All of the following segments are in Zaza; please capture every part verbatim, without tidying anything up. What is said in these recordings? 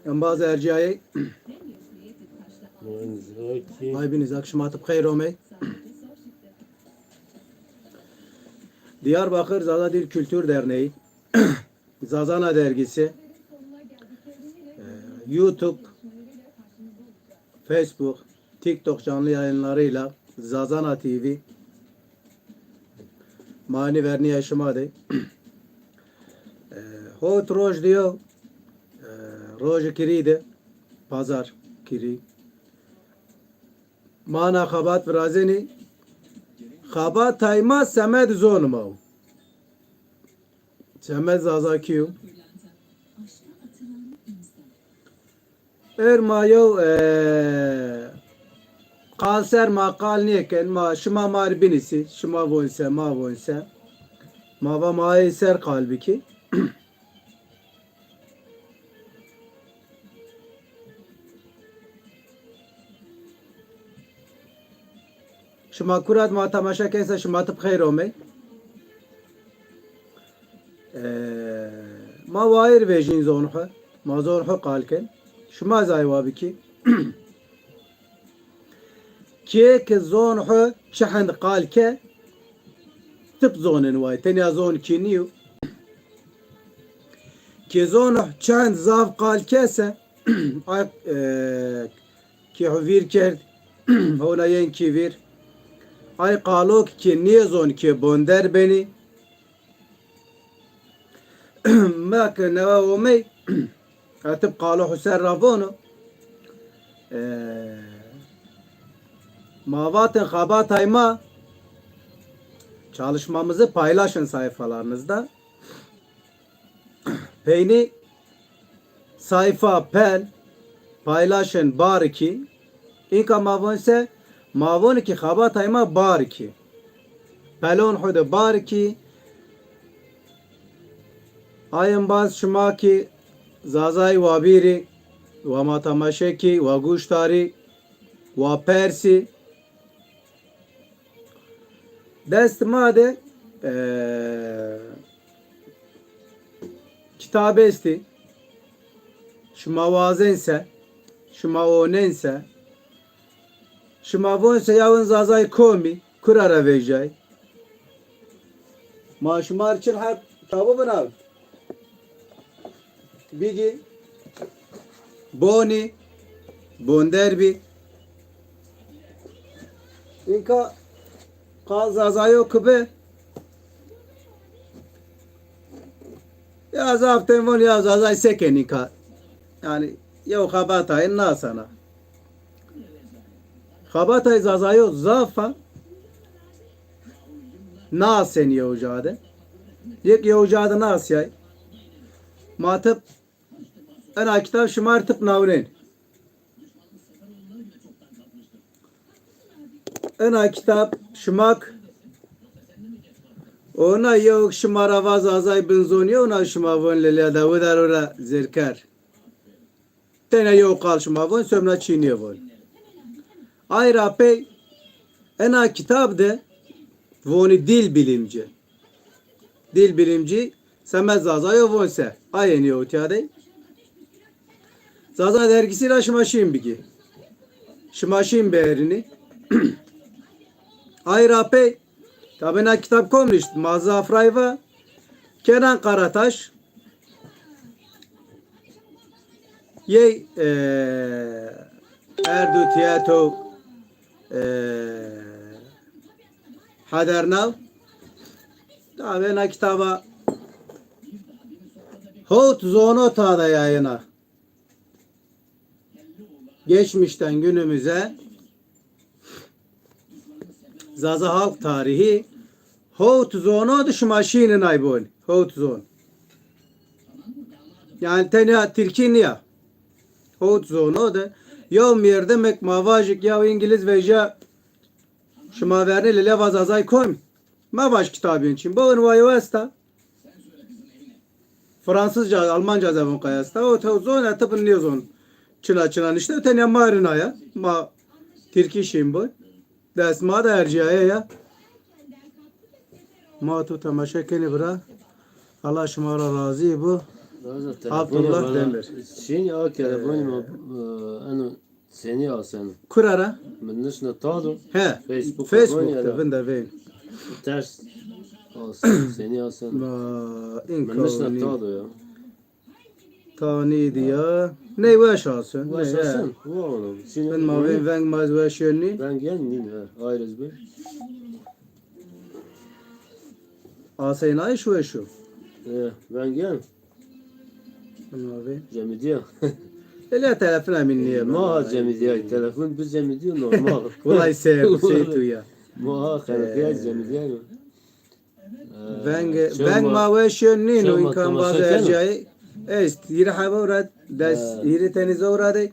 Embaz erciyayê. Ay binî zak, şima ti bi xeyr omey. Diyarbakır Zaza Dil Kültür Derneği, Zazana Dergisi, e, YouTube, Facebook, TikTok canlı yayınlarıyla Zazana T V mani vernîya şima de. E, hot roj diyo, e, roj kirî de, pazar kirî. Mana xebat virazenî, xebatay ma semed zon ma o. Semed Zazakî yo. Er ma yew, e, qal ser ma qal nêken, ma, şima ma rê binîsî, şima von se, ma von se. Ma va ma ey ser qal bikî. Şima kurat ma temaşe ken se, şima ti bi xeyr omey. Ee, ma wayir vejîn zon xwu. Ma zon xwu qal ken. Şima zay wa bikî. Kê ki zon xwu çi hend qal ke, tip zonin way. Tenya zon kî nîyo. Kê zon xwu çi hend zaf qal ke se, ay, e, kê xwu vîr kerd, hona yen kî vîr. Ay qalok kê nêzon kê bonder benî. Ma ke newe omey, etib qalo xwu ser ra vono. E, ma vatin xebatay ma, çalışmamızı paylaşın sayfalarınızda. Peynî sayfa pel paylaşın bar kî. Înka ma von se, ma von kî xebatay ma bar kî. Pelon xwu de bar kî. Ay embaz şima kî Zazay wa bîrî, wa ma temaşe kî, wa guş darî, wa persî. Dest ma de, e, kitab estî. Şima wazen se, şima onen se, şima von se ya win Zazay komî, kura ra vejay. Ma şima rê çin heb kitabı binav. Bigî, bonî, bonder bî. Înka qal Zazayo ki bi. Ya zaf ten von ya Zazay seken înka. Yanî yew xebatay nasena. Xebatay Zazayo zaf a. Nasen yew ca de. Yek yew ca de nasiyay. Ma tip ena kitab şima rê tip nawnen. Ena kitab şima k-, ona yew şima ra va Zazay bin zon yew, ona şima von lelya da widar ora zêrker. Tena yew qal şima von, somna çî nêvon. Ay ra pey ena kitab de vonî dil bilimci. Dil bilimci semed Zazayo von se. Ayê nêewtîyadey. Zaza dergîsî ra şima şîn bigî. Şima şîn bierînî. Ay ra pey, tabi na kitab kom nişt, ma zaf ray va. Kenan Karataş, yey, e, Erdu Tiyato, e, Hadernav. Tabi na kitaba hot zono tada yayına. Geçmişten günümüze Zaza halk tarihi. Hot zono de şima şînin ay bon. Hot zon. Yani tenya Tirkî niya. Hot zono de. Yew merdemek ma vajik ya Îngiliz veja şima vernî lele va Zazay kom. Ma vaj kitabên çin. Bawin wayo esta. Fransızca, Almanca zevon kay esta. O tew zon, e, tibin nêzon. Çina çina nişte, tenya ma rina ya. Ma Tirkî şîn bu. Dest ma de ercîyaye ya. Ma tu temaşe kenî bira. Allah şima ra razî bu. Abdullah Demir. Şîn ya telefonî ma, e, eno senî asen. Kura ra? Mi nişna tado. He. Facebook, Facebook de vinda veyn. Ters asen, senî asen. Ma, mi nişna tado ya. Tanî diya. Ney weş asen. Weş asen. Bin ma veyn veng ma weş yönni. Veng yen nîn, he. Ayrız be. Aseynayış weş o. E, veng yen. Bin ma veyn. Cemîdiya. Ele telefon emin niye? Ma ha cemîdiya. Telefon bi cemîdiya normal. Kolay ser, şey tu ya. Ma ha xelqîya cemîdiya. Veng, veng ma weş yo nîno, înka bazı ercayî est. Hîrê hebe ora des, hîrê tenî zewra de.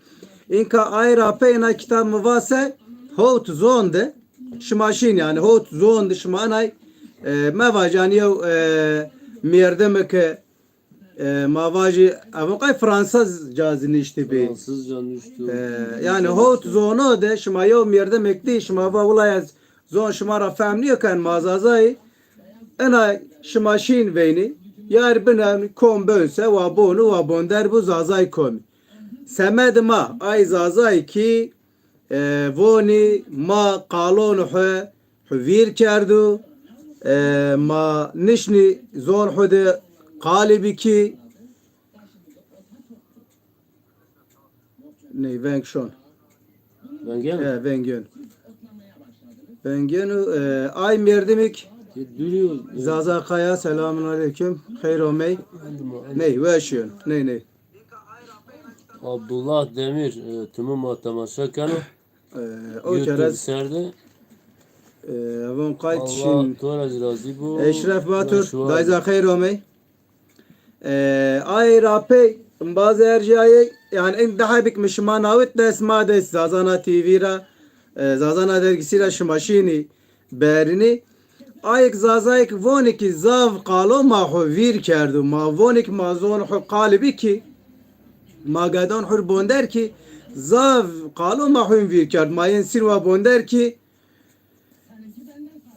Înka ay ra pey ina kitab mi vase, howt zon de şima şîn, yanî howt zon de şima enay, e, mevaj, yanî yew, e, merdimi ke E, ma vajî, ev qay Fransızca zî niştî bî. Fransızca niştî. E, yanî howt zono de şima yew merdimêk dî, şima va wulay ez zon şima ra fehm nîyo ken, ma Zazayî. Ina şima şîn veynî, yar bine kom bön se, wa bon û wa bonder bû Zazay komî. Semed ma, ay Zazay kî e, vonî ma qalon xwu xwu vîr kerdo, e, ma nişnî zon xwu de qalî bikî. Ney, veng şon. Veng yeno? E, veng yeno. Veng yeno, e, ay merdimik. Zaza Kaya, selamun aleyküm. Xeyr omey. Ney, weş yön. Ney, ney. Abdullah Demir, e, timî ma temaşe keno. E, o YouTube çerez ser de. E, von qayt Allah şin. To ra zî razî bo. Eşref Batur, dayza xeyr omey. E, ay ra pey, bazı erciyayê, yanî in daha bik mi şima nawit dest ma dest Zazana T V ra, e, Zazana dergisi ra şima şînî. Berinî. Ayêk Zazayêk vonî kî zaf qalo ma xwu vîr kerdo. Ma vonî kî ma zon xwu qalî bî kî, ma gedon xwu bonder kî, zaf qalo ma xwu vîr kerd. Ma yên sîn wa bonder kî,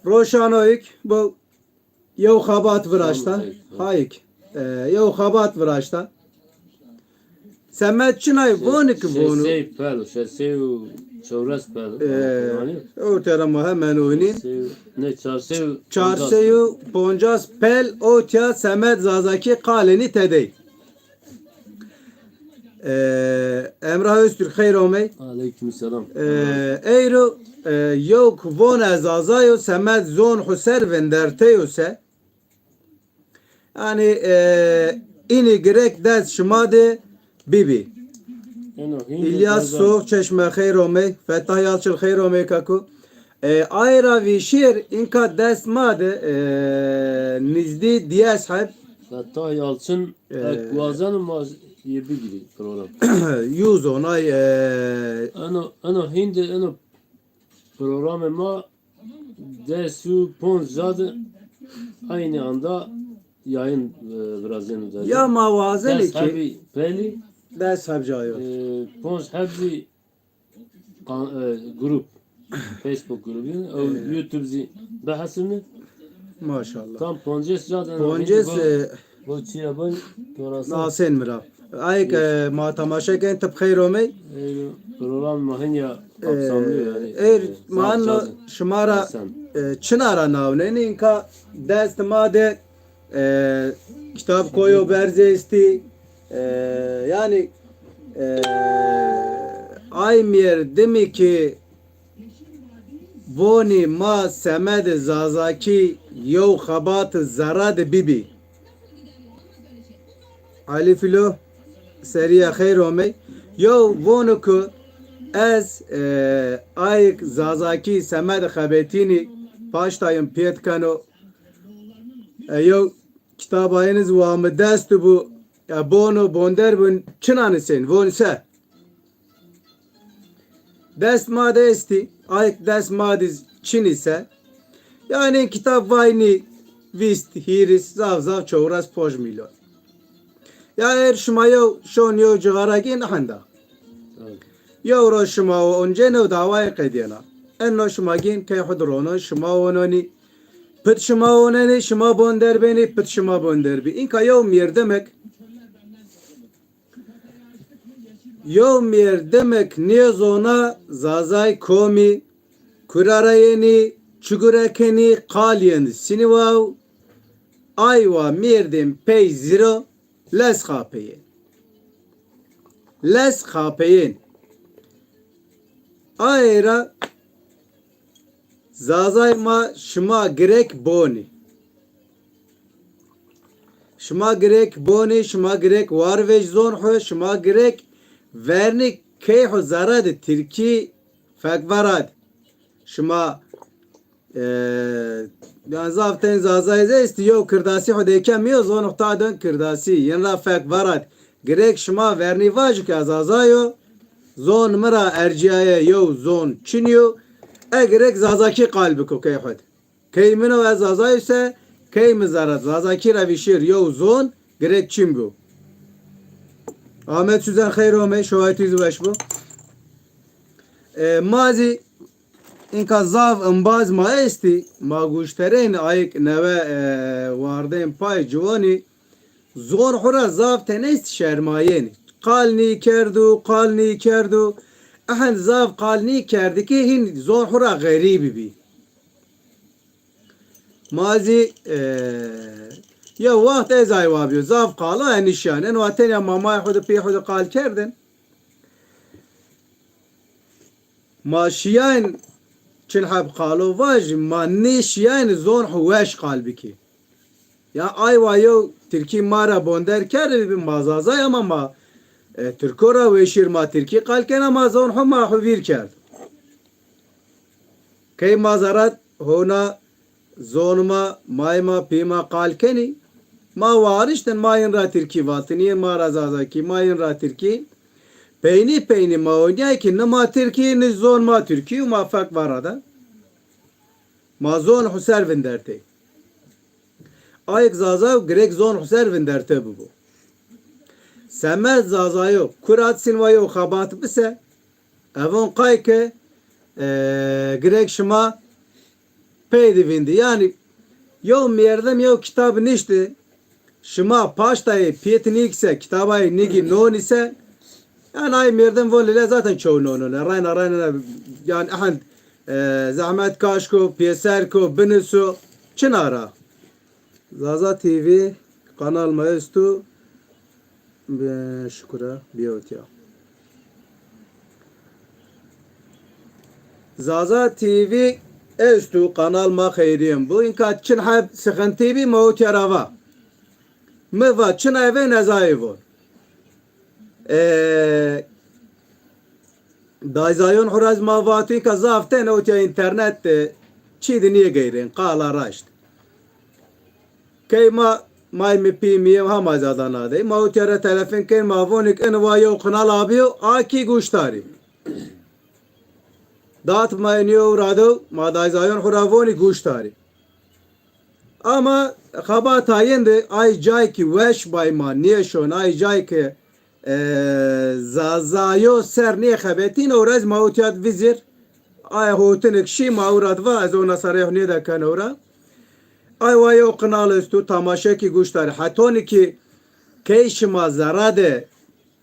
roşanoyêk bo yew xebat viraşta. Tamam, evet, evet. Hayêk. E, yew xebat viraşta. Semed çinay vonî ki vonu. Şeş sey pel, şeş sey û çewres pel. E, ortaya ma hemen oynî. Şeş sey û, ne, çar sey û, çar sey û poncas pel otya semed Zazakî qalênî tedey. E, Emrah Öztürk, xeyr omey. Aleyküm selam. E, eyro, e, yew ki von ez Zazayo semed zon xwu ser vinderteyo se. Yanî, e, înî girek dest şima de bibî. Eno, hîn de İlyas Soğuk Çeşme xeyr omey. Fetah Yalçın xeyr omey kaku. E, ay ra vîşêr înka dest ma de, e, nizdî diyes heb. Fetah Yalçın, e, ek wazeno ma yê bigirî program. Yüz onay, e, eno, eno hîn de, eno programê ma des û ponc ca de aynı anda yayın, e, virazeno de. Ya ma wazenê ki. Des hebî pelî. Des heb cayo. E, ponc heb zî kan-, e, grup. Facebook grubî. Ew YouTube zî bihesibnî. Maşallah. Tam poncês ca de. Poncês, e, Bo çîya bo, to ra sağ. Nasên mi ra. Ayêk, e, ma temaşe ken, ti bi xeyr omey. E, program ma hinya kapsamlı yanî. E, er, e, ma no şima ra, e, çina ra nawnenî, înka dest ma de, e, kitab koyo berz estî. E, yanî, e, ay merdimî ki vonî ma semedê Zazakî yew xebat zerre de bibî. Elî Fîlo, serîya xeyr omey. Yew vonu ku ez, e, ayêk Zazakî semedê xebetînî paştayim pêt keno. E, yew kitabayêniz wa mi dest bû, e, bon û bonder bûn, çina nisên, von se. Dest ma de estî, ayk dest ma de çinî se. Yanî kitab vaynî vîst, hîris, zaf zaf çewres ponc milyon. Ya er şima yew şon yew cixara gîn henda. Yew roj şima o oncêne û dawayê qedêna. Eno şima gîn key xwu di ronon, şima wononî. Pit şima wonenî, şima bonder benî, pit şima bonder bî. Înka yew mîrdimek Yew mêrdimek nêzona zazay komî, kura ra yenî, çi gure kenî, qal yen sinî waw, ay wa mêrdên pey zîro, lez xapeyên. Lez xapeyên. Aye ra zazay ma şima girek bonî. Şima girek bonî, şima girek war vej zon xwu, şima girek vernî key xwu zere de tirkî fek vera de. Şima, e, yan zaf tên zazay zî estî, yew kirdasî xwu de kemî yo, zon xwu ta dön kirdasî, yin ra fek vera de. Girek şima vernî vajî ke ez zazay o, zon mi ra ercîyaye yew zon çinî yo, e girek zazakî qal biko key xwu de. Key min o ez zazay se, key mi zere zazakî ra vîşêr yew zon girek çin bo. Ahmet Süzen xeyr ome, şohay tu zî weş bo. E, ma zî înka zaf embaz ma estî, ma guşterên ayik newe, e, wardên pay ciwanî zon xwu ra zaf tenêst şermayênî. Qal nîkerdo, qal nîkerdo. Ehend zaf qal nîkerdî ki hîn zon xwu ra xerîbî bî. Ma zî, e, yew waxt ez ay wa bîyo. Zaf qala enî şiyan. Eno wa tenya mamay xwu de pê xwu de qal kerdin. Ma şiyan çin heb qalo vaj, ma nêşiyan zon xwu weş qal bikî. Ya ay wa yew tirkî ma ra bonder kerdî bi ma zazay ama ma, e, tirko ra weşîr ma tirkî qal kena ma zon xwu ma xwu vîr kerd. Key ma zere de hona zon ma, may ma, pî ma qal kenî. Ma wariştin, ma yin ra tirkî vatinî, ma ra zazakî, ma yin ra tirkî. Peynî peynî ma onîyay ki ni ma tirkî, ni zon ma tirkî û ma fek vera de. Ma zon xwu ser vindertê. Ayik zazayo girek zon xwu ser vinderte bibo. Semed zazayo, kura de sîn wa yew xebat bise, evon qay ke, e, girek şima pey de vîndî. Yanî yew mêrdim yew kitab niştî, şima paştayê pêt nîkse, kitabayê nîgî nonîse, yanî ay mêrdim von lile zaten çoğu nonone. Rayna rayna yanî ehend, e, zehmet kaş ko, pêser ko, biniso, çina ra. Zaza T V kanal ma esto. Be, şukura biyotya. Zaza T V esto, kanal ma xeyrîyen bo. Înka çin heb sıkıntı bî ma otya ra va. Mi va çin eve nezayê von. E, dayzayon xwu ra zî ma vato înka zaf tene otya înternet de çî de nêgeyrên, qala raşt. Key ma, may mi pî mi yew hema zada nadey. Ma otya ra telefon kên, ma vonik in wa yew qinal abiyo, a kî guştarî. Dat ma nîyo rado, ma dayzayon xwu ra vonî guştarî. Ama xebata yin de ay cay ki weş bay ma nêşon, ay cay ki, e, zazayo ser nêxebetîn, ewra zî ma otya de vizir. Ay hotinik şî ma ewra de va, ez ona sarê xwu nêdekeno ra. Ay wa yew qinal esto, tamaşe kî guştarî. Hetonî ki key şima zere de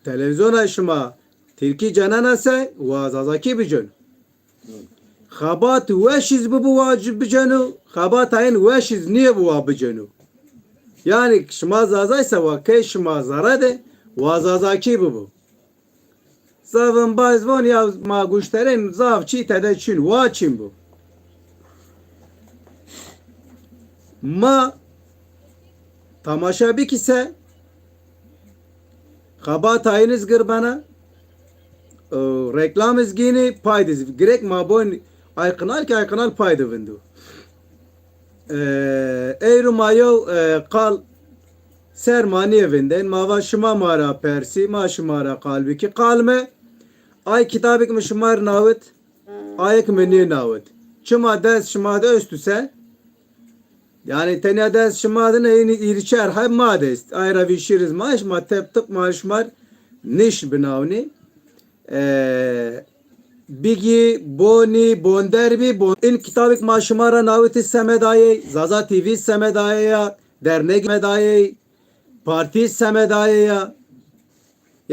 televîzyona şima tirkî cenena se, wa zazakî bicen. Xebat weşîz bibo wa ci-, biceno, xebata yin weşîz nêbo wa biceno. Yanî şima zazay se wa key şima zere de wa zazakî bibo. Zaf embaz von ya ma guşterên zaf çî tede çin, wa çin bo. Ma tamaşa bikî se, xebata yin iz gir bena, e, reklam iz gînî, pay de zî. Girek ma bon ay qinal ki ay qinal pay de vindo. E, eyro ma yew, e, qal ser ma nêvindên, ma va şima ma ra persî, ma şima ra qal bikî. Qal mi, ay kitabik mi şima rê nawit, ayik mi nênawit. Çima dest şima de estu se, yanî tenya dest şima de ne, yin îrî çer heb ma de est. Ay ra vîşîriz ma, şima tep tip ma şima rê nîş binawnî. E, bigî, bonî, bonder bî, bon-, in kitabik ma şima ra nawitî semedayey, Zaza T V semedayey ya, dernek semedayey, partî semedayey ya.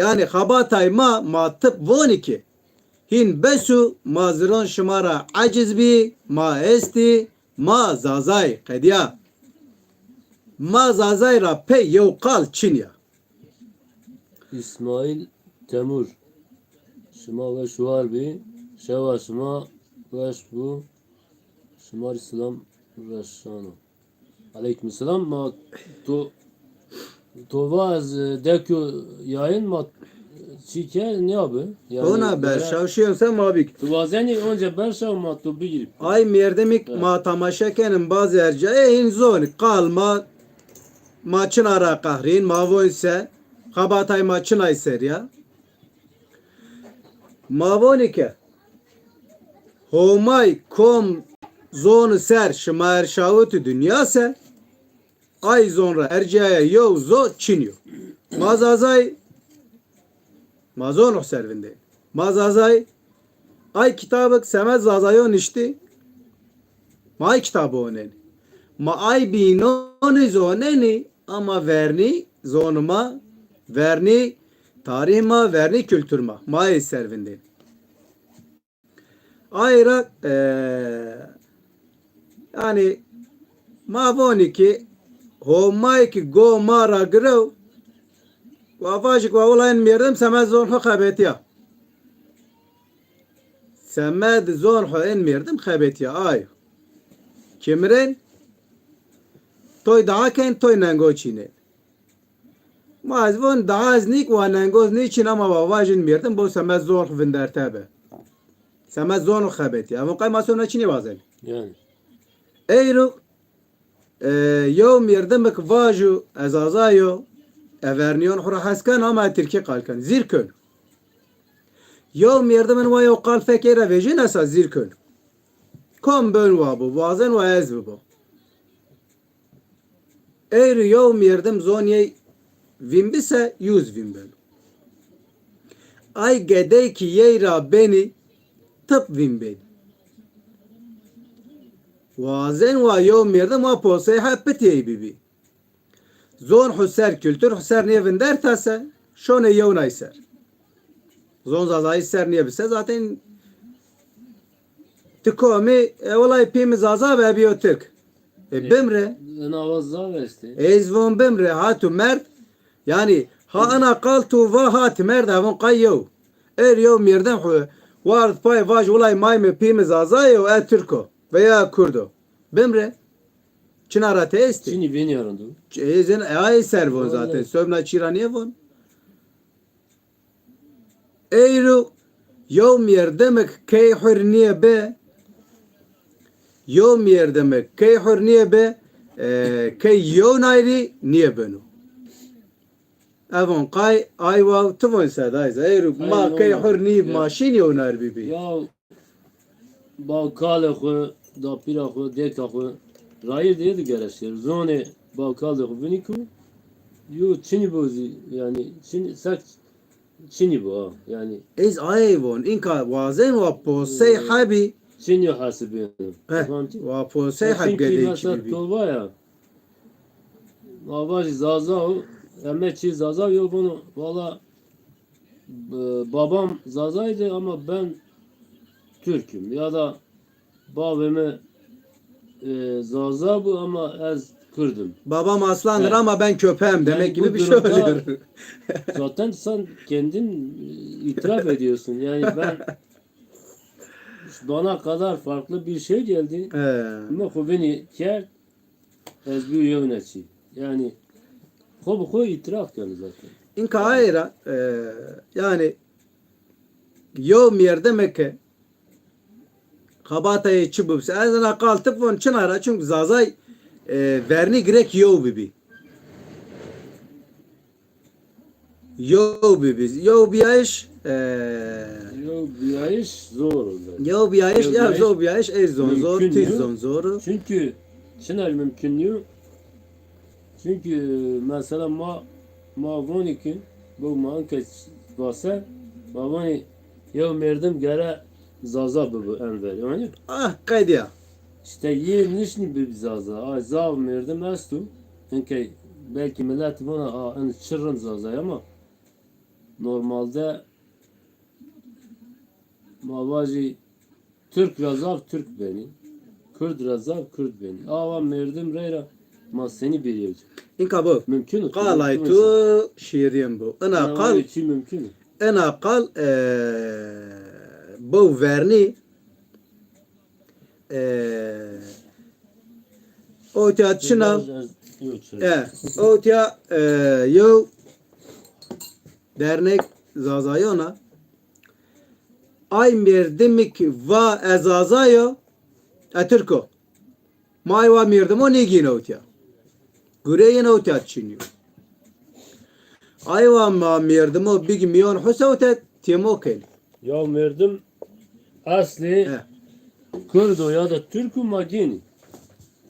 Yanî xebatay ma, ma tip vonî ki hîn bes û ma ziron şima ra eciz bî, ma estî, ma Zazay qedîya. Ma Zazay ra pey yew qal çin ya. İsmail Temur. Şima weş û war bî. Şewa şima weş bû. Şima rî silam reşano. Aleyküm selam. Ma to to va ez, e, dekyo yayın ma çî ke ne abi? Yani, Ona berşaw şiyon se ma bik. Tu wazenî onca berşaw ma tu bigirî. Ay merdemik ma tamaşe kenin bazı ercaye hîn zon qal ma, ma çina ra qahrîn, ma von se xebatay ma çinay ser ya. Ma vonî ke Homay kom zonu ser şima erşawitî dinya se, ay zon ra ercîyaya yew zo çin yo. Ma Zazay, ma zon xo ser vindên. Ma Zazay, ay kitabik semed Zazayo niştî. Ma ay kitabî onenî. Ma ay bînonî zonenî, ama vernî zonu ma, vernî tarîh ma, vernî kultur ma. Ma ay ser vindên. Ay ra, e, yanî ma vonî ki Homay ki go ma ra girew, wa vajik wa wela en merdim semed zon xo xebetîya. Semed zon xo en merdim xebetîya. Ay. Kimrên? Toy daha ken, toy nengo çînên. Ma ez von daha ez nîk wa nengoz nîçin ama wa vajin mîrdim bo semed zon xo vinderte bi. Semed zon xo xebetî. Ev qay ma sona çinî wazen. Yani. Eyro, e, yew mîrdimik vaju ez Zazayo, e, vernîyon xo ra hes ken ama e tirkî qal ken. Zîrkön. Yew mîrdimin wa yew qal fekê ra vejin esa zîrkön. Kom bön wa bo, wazen wa ez bibo. Eyri yew mîrdim zon yey vîn bise, yuz vîn beno. Ay gedey ki yey ra benî, tip vîn benî. Wazen wa yew mîrdim wa posey ha pitî yey bibî. Zon xo ser, kultur xo ser nêvinderta se, şonê yewnay ser. Zon Zazayî ser nêbise zaten ti komî, e, welay pî mi Zaza be, bîyo Tirk. E, bimre. Ena wa zaf estê. Ez von bimre, ha tu merd. Yanî, ha ena qal tu va ha ti merd, ha von qay yew. Er yew mîrdim xo ward pay vaj, welay may mi pî mi Zaza yo, e Tirk o veya Kurd o. Bimre. Çina ra te estê. Çinî vînî rind o. Ez ên, e, ay ser von zaten. Sobna çî ra nêvon. Eyro yew mîrdimik key hur nîye bi, yew mîrdimik key hur nîye bi, e, key yew nayrî nîye beno. Evon qay ay waw ti von sedayza. Eyro ma key hur nî ma şîn yew nayr bibî. Ya bawkalê xo, dapîra xo, dêka xo rayîr de yê de gereştir. Zonê bawkaldê xo vinî ku yo çinî bo zî, yanî çinî, sek çinî bo ha, yanî. Ez ayey von, înka wazen wa posey hebî. Çinî yo hesibî. Wa posey heb gedey çinî bî. To va ya. Ma vajî Zaza o, eme çî Zaza yo vono, valla, e, babam Zazaydı ama ben Türk'üm ya da bavê mi, e, Zaza bu ama ez Kürt'üm. Babam aslandır ama ben köpeğim demek gibi bir şey oluyor. Zaten sen kendin, e, itiraf ediyorsun. Yani ben bana kadar farklı bir şey geldi. He. Ama xo vinî kerd. Ez bîyo yewna çî. Yanî xo bi xo îtiraf keno zaten. Înka aye ra, e, yanî yew merdime ke xebatayê çi bibse. Ez ena qal tip von çina ra, çunku Zazay, e, vernî girek yew bibî. Yew bibî. Yew bîyayîş, e, yew bîyayîş zor o zaten. Yew bîyayîş, ya yew bîyayîş ey zon zor, tî zon zor o. Çünkü çina mümkün nîyo. Çünkü mesela ma, ma vonî ki bu ma enke vase, ma vonî yew merdim gere Zaza bibi enver. Yanî? Ah, qedîya. İşte yê nişnî bibi Zaza. Ay zaf merdim esto. Enke belkî millet vona, a, en çi rind Zaza ya ama normalde ma vajî Tirk ra zaf Tirk benî. Kurd ra zaf Kurd benî. Awa merdim rey ra ma senî bêrî yew ci? Înka bo. Mumkun o. Qalay tu şîrîn bo. Ina qal, çi mumkun o. Ina qal, e, bo vernî, e, otya çina, e, otya, e, yew dernek Zazayon a. Ay merdimî ki va ez Zaza yo, e Tirk o. Ma aywa merdimo nêgîn ewtya. Gure yin ewtya çinî yo. Aywa ma merdimo big miyon hus ewte têmo kenî. Ya merdim eslî Kurd o ya da Tirk o ma gênî.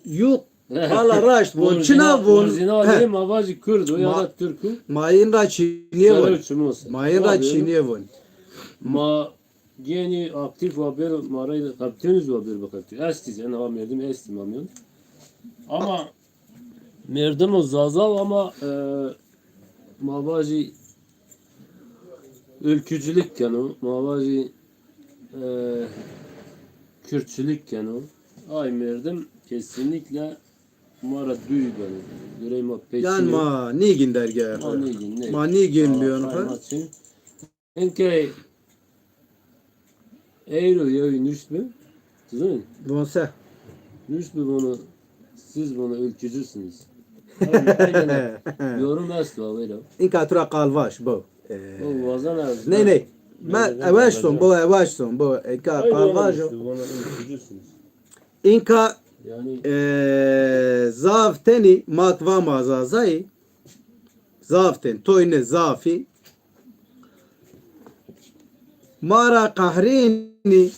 Yok. Qala raşt von, çina von. Orîjînalî ma vajî Kurd o ya da Tirk o. Ma yin ra çinîye von. Ma yin ra çinîye von. Ma gênî aktîf wa bêro, ma rey qebtênî zî wa bêro biqebtî. Estî zî, ena merdim estî ma mîyon. Ama merdim o Zaza ama, e, ma vajî ülkücülük keno, ma vajî, e, Kürtçülük keno. Ay merdim kesinlikle ma ra dûy beno. Gurey ma pê çin o. Ma nêgîn dergeh. Ma nêgîn, nê. Ma nêgîn biyon. Ay ma çin. Inkey eyro yew nuşt bi. Sizin? Vonse. Nuşt bi bunu, siz bunu ülkücüsünüz. Aynen, aynen. Yorum esto, öyle. Înka tu ra qal vaj bo. E, o wazan ez. Ney, ney. Ma ewaş son bo, ewaş son bo. Înka qal vaj o. Bunu ülkücüsünüz. Înka, yanî, e, zaf tenî mak va ma Zazayî. Zaf ten, toy ne zafî. Ma ra qehrînî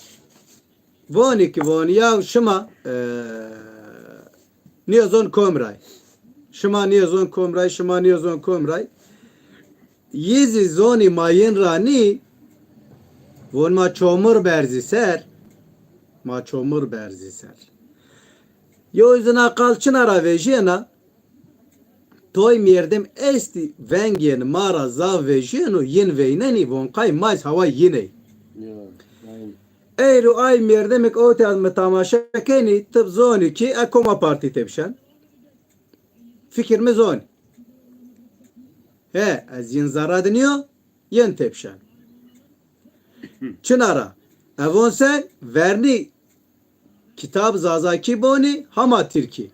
vonî ki vonî ya şima, e, nêzon kom ray. Şima nêzon kom ray, şima nêzon kom ray. Yî zî zonî ma yin ra nî, von ma çomur berzî ser, ma çomur berzî ser. Yo zina qal çina ra vejîyena, toy mîyerdim estî vengên ma ra zaf vejîyeno, yin veynenî, von qay ma zî hawa yin ey. Ya, aynen. Eyro ay mîyerdimik ewtya mi tamaşe kenî, ti zonî ki e koma partî tepşen. Fikir mi zonî. He, ez yin zerre de nîyo, yin tepşen. Çina ra? E von se vernî kitab Zazakî bonî hama Tirkî.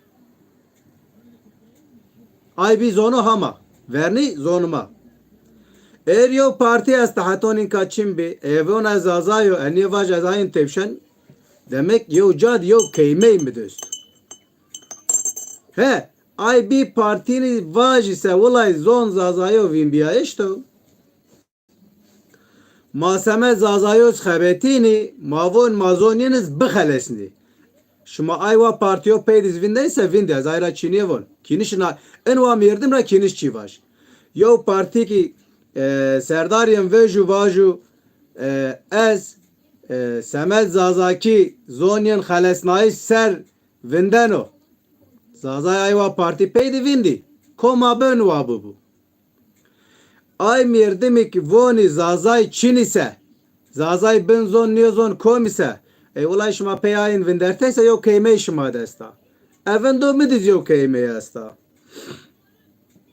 Ay bî zono hama. Vernî zonima. Eger yew partî esta heton înka çin bî, e von ez Zaza yo, e nê vaj ez ayin tepşen, demek yew cad yew keymey mi dest. He, ay bî partînî vajî se wilay zon Zazayo vînbîyayişt o. Ma semed Zazayo iz xebetînî, ma von ma zon yin iz bixelesnî. Şima aywa partîyo pey di iz vindey se vindî, ez ay ra çînîye von. Kîniş na, in wa mîyerdim ra kîniş çî vaj. Yew partî ki, e, serdar yin vejû vajû, e, ez, e, semed Zazakî zon yin xelesnayîş ser vindeno. Zazay aywa partî pey di vindî. Koma bin wa bibû. Ay mîyerdimî ki vonî Zazay çinî se, Zazay bin zon nêzon komî se, ey wilay şima pey ayin vindertey se yew keymey şima dest a. E vindo mi di zî yew keymey esta.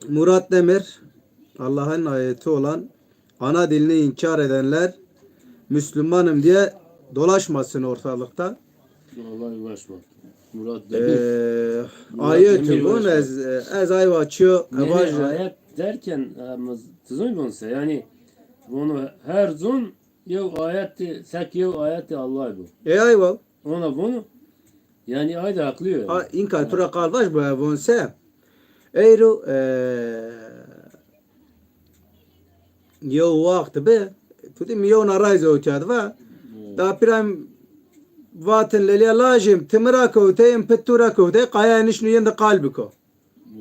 Murat Demir, Allah'ın ayeti olan ana dilini inkar edenler Müslümanım diye dolaşmasın ortalıkta. Vallahi uğraşma. Murat Demir. Ee, Murat ayet Demir bun uğraşma. Ez, ez ayva çiyo, yani ayet derken, e, tizon bun se, yani bunu her zon yew ayeti, sek yew ayeti Allah bu. E ayva. Ona bunu, yani ayda haklı. Ha, inka tura qal vaj bu, e, von se. Eyro, e, yew waxt bi, tu dî mi yew na ray zewtîya di va. Hmm. Da pîra mi vatin lelîya lajê mi, ti mi ra kewtey, mi pit tu ra kewtey, qaya nişnû yin di qal biko. Hmm.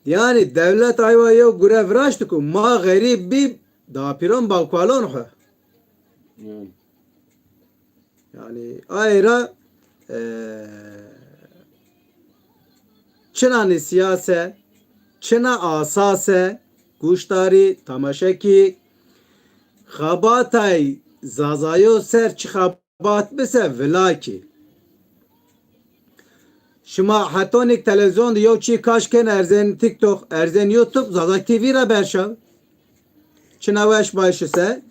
Yanî dewlet aywa yew gure viraşti ku ma xerîb bî, da pîron bawkalon xwu. Hmm. Yanî aye ra, e, çina nîsîya se, çina asa se, guştarî, tamaşe kî. Xebatay Zazayo ser çi xebat bise vila kî. Şima hetonîk televîzyon de yew çî kaş ken, erzen TikTok, erzen YouTube, Zaza T V ra berşaw. Çina weş baş ise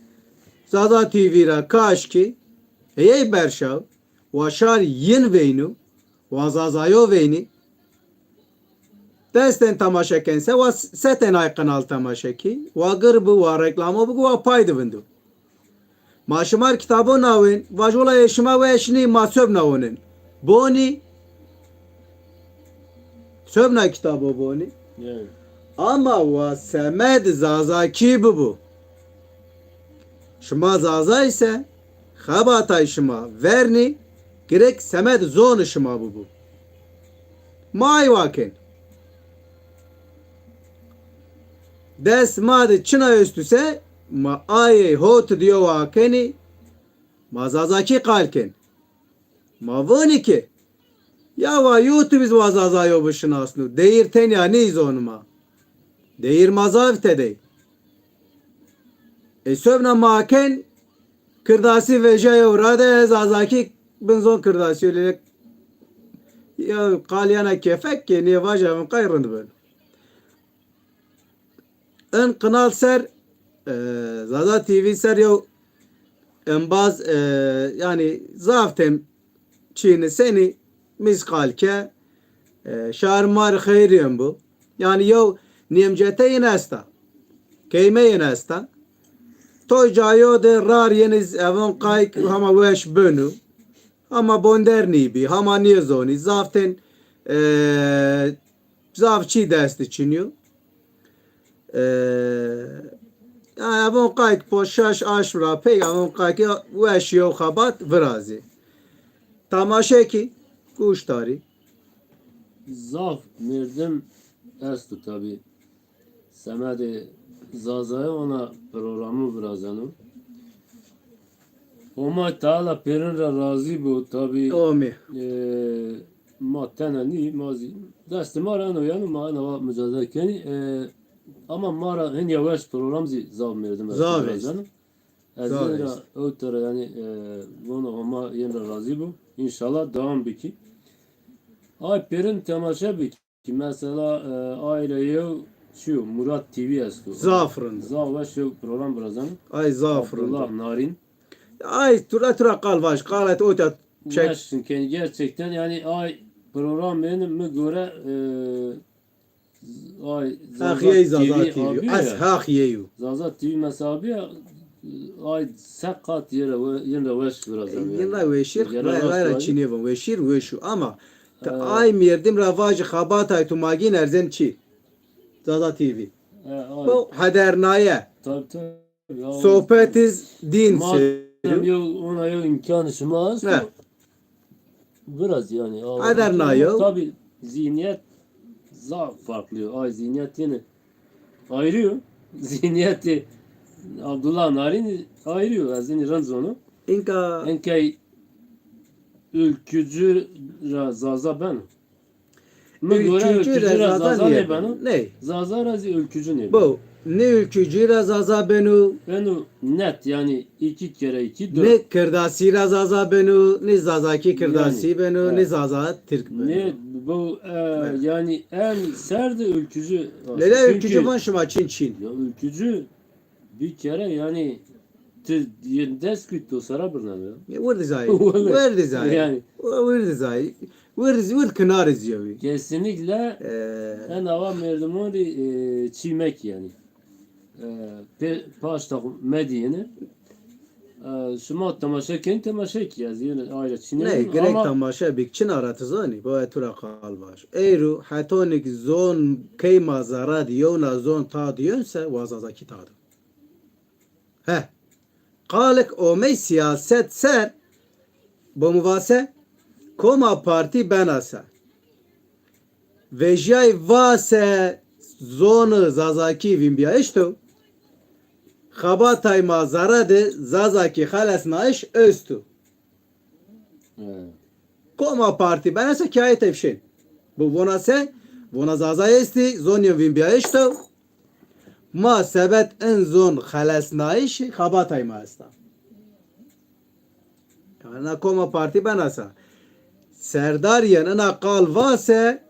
Zaza T V ra kaş kî, heyey berşaw, wa şar yin veynu, wa Zazayo veynî. Destên tamaşe ken se, wa setên ay qinal tamaşe kî, wa gir bi, wa reklamo bi, wa pay di vindu. Ma şima r kitabo nawên, vaj wela ê şima weş nî, ma sobna wonin. Bonî? Sobna kitabo bonî. Evet. Ama wa semed Zazakî bibo. Şima Zaza ise, xebatay şima vernî, girek semed zonî şima bibo. Ma ay waken. Dest ma de çina estu se, ma ayê hot diyo wakenî, ma Zazakî qal ken. Ma vonî ke, ya wa YouTube iz wa Zazayo bişinasnu, deyîr tenya nî zon ma. Deyîr ma zaf tedey. E, sobna ma ken, Kirdasî vejayo rade, Zazakî bin zon Kirdasî lê ya qal yana kefek ke nê vaja vin qay rind bin. In qinal ser, e, Zaza T V ser yew embaz, e, yanî zaf tem çîni senî mîz qal ke, e, şar mar xeyrîyen bu. Yanî yew nêmcete yin esta. Keyme yin esta. To cayo de rar yeniz evon qayk hama weş benu. Hama bonder nîbî, hama nêzonî. Zaf ten, e, zaf çî dest de çinîyo. E, ya evon qayk po şaş aşm ra pey evon qayk ya weş yew xebat virazî. Tamaşe kî, guştarî. Zaf merdim esto tabî. Semedê Zazayî ona programu virazeno. Homa Teala pêrin ra razî bo tabî. Amî. E, ma tena nî, ma zî destê ma ra eno yeno, ma ena wa mucadele kenî. E, ama ma ra hinya weş program zî zaf merdim esto. Zaf est. Virazeno. Ez zaf yin ra est. Ewte ra yanî, e, vona Homa yin ra razî bo. Înşallah dewam bikî. Ay pêrin temaşe bikî. Ki mesela, e, ay ra yew çi yo, Murat T V esto. Zaf rind. Zaf weş yew program virazeno. Ay zaf rind. Abdullah Narin. Ay tura tura qal vaj, qalet ota çek. Weş kenî gerçekten yanî ay program benim mi göre, e, z-, ay Zaza T V Zaza T V abi ya. Ez haq yeyu. Zaza T V mesela abi ya, ay se qat yere we-, yin ra weş virazeno yanî. Yin ra weşîr, ray ra çinê vun, weşîr weşu ama Te ay merdim ra vajî xebatay tu magîn erzen çî? Zaza T V. E, ay. Bu hedernaye. Tabii, tabii. Ya, sohbetiz din se. Madem yew, ona yew imkanı şima esto. Biraz yani. Hedernaye. Tabii zihniyet zaf farklı. Ay zihniyet yine ayrı. Zihniyeti Abdullah Narin ayrı. Ez ini rind zonu. Inka. Inkay ülkücü ra Zaza ben. Mi göre ülkücü ra Zaza nêbeno. Ney? Zaza ra zî ülkücü nêbeno. Bu, ne ülkücü ra Zaza beno. Beno net, yani iki kere iki, dört. Ne Kirdasî ra Zaza beno, ne Zazakî Kirdasî beno, ne Zaza Tirk beno. Ne bu, e, yani en ser de ülkücü. Lele ülkücü van şima çin çin. Ya ülkücü Bir kere yani ti yirmi dest kuyt to sera birname ya. Ya, wir dizayî. Wele. Wir dizayî. Yani. Wir dizayî. Wir, wir kinar izîyewî. Kesinlikle. Ee. En ava merdimon rî, e, çîmek yani. E, pe, paşta mediyeni. E, şima temaşe ken, temaşe ki ya. Yani ayrı çînek. Ne, gerek ama temaşe bik çin ara ti zanî. Baya tu ra qal baş. Eyru hetonik zon keyma zara di yewna zon ta diyonse wa Zazakî ta do. He. Qalik omey siyaset ser, bo mi vase, koma partî bena se. Vejyay vase zoni Zazakî vînbîyayîş do. Xebatay ma zere de Zazakî xelesnayîş esto. He. Koma partî bena se kayê tevşên. Bu vona se, vona Zaza estî, zonî vînbîyayîş do. Ma sebet in zon xelesnayîşî xebatay ma esta. Yanî na koma partî benasa. Serdarîyen ina qal vase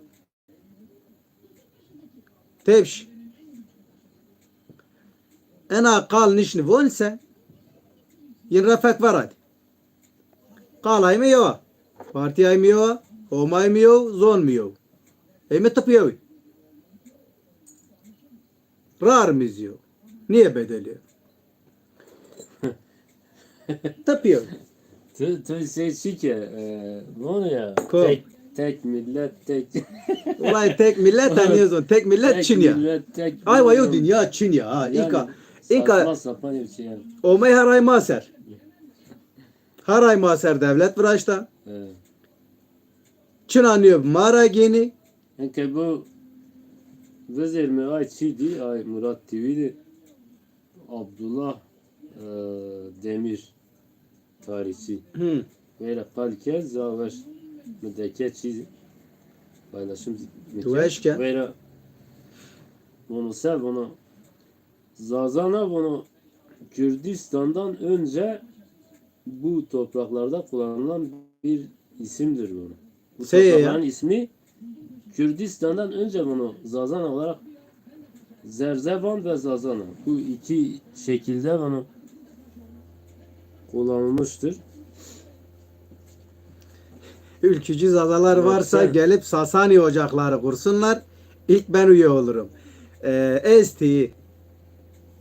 tepş. Ina qal nişni vonse yin refet varat. Qal ay mi yewa. Partî ay mi yewa. Homa ay mi yew. Zon mi yew. Ey mi tıp yewi. Rar mi ziyo. Niye bedeli? Tıp yewi. Tu, tu şey çi ke, e, vonu ya, Ko? tek, tek millet, tek Olay tek millet ha, niye zon? Tek millet tek Çin ya. Millet, tek Ay wa yo millet. Dünya Çin ya ha. Yani, İnka, inka saçma sapan bir şey yani. Omey haray ma ser. Haray ma ser devlet viraşta. Evet. Çina niyo ma ra gênî. Enke bu vizêr mi ay çî dî, ay Murat T V de Abdullah, e, Demir tarihçi. Hı. Veyra qal kerd, za weş mi deke çî paylaşım mi Tu kerd. Weş ke. Veyra bunu sev bunu Zazana bunu Kürdistan'dan önce bu topraklarda kullanılan bir isimdir bunu. Bu Sey ya. Toprakların ismi Kürdistan'dan önce bunu Zazan olarak Zerzevan ve Zazana bu iki şekilde bunu kullanılmıştır. Ülkücü Zazalar varsa gelip Sasani ocakları kursunlar. İlk ben üye olurum. Ee, esti.